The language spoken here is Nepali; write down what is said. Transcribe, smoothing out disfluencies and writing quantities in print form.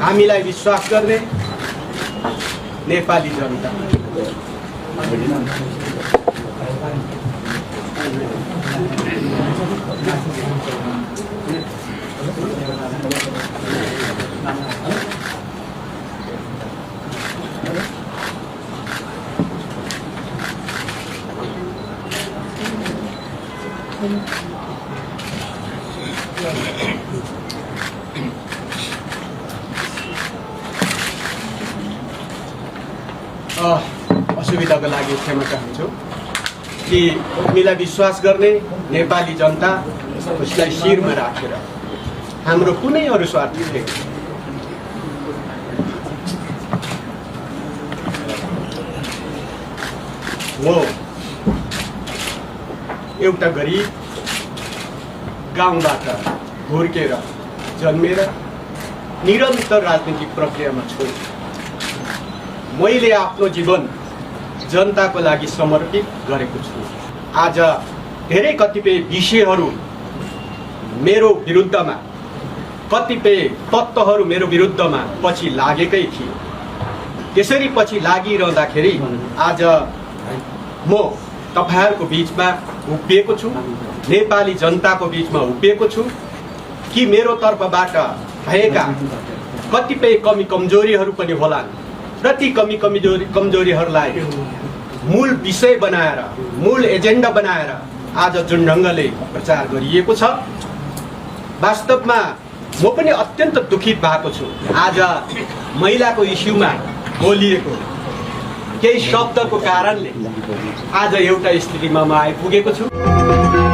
हामीलाई विश्वास गर्ने नेपाली जनता असुविधाको लागि क्षमा चाहन्छु कि हामीलाई विश्वास गर्ने नेपाली जनता उसलाई शिरमा राखेर हाम्रो कुनै अरू स्वार्थ छैन। हो एउटा गरिब गाउँबाट हुर्केर जन्मेर निरन्तर राजनीतिक प्रक्रियामा छु। मैले आफ्नो जीवन जनताको लागि समर्पित गरेको छु। आज धेरै कतिपय विषयहरू मेरो विरुद्धमा, कतिपय तत्त्वहरू मेरो विरुद्धमा पछि लागेकै थिए। त्यसरी पछि लागिरहँदाखेरि आज म तपाईहरुको बीचमा उभिएको छु, नेपाली जनताको बीचमा उभिएको छु कि मेरो तर्फबाट भएका कतिपय कमी कमजोरीहरू पनि होलान् र ती कमी कमजोरीहरूलाई मूल विषय बनाएर, मूल एजेन्डा बनाएर आज जुन ढङ्गले प्रचार गरिएको छ, वास्तवमा म पनि अत्यन्त दुखित भएको छु। आज महिलाको इस्युमा बोलिएको केही शब्दको कारणले आज एउटा स्थितिमा म आइपुगेको छु।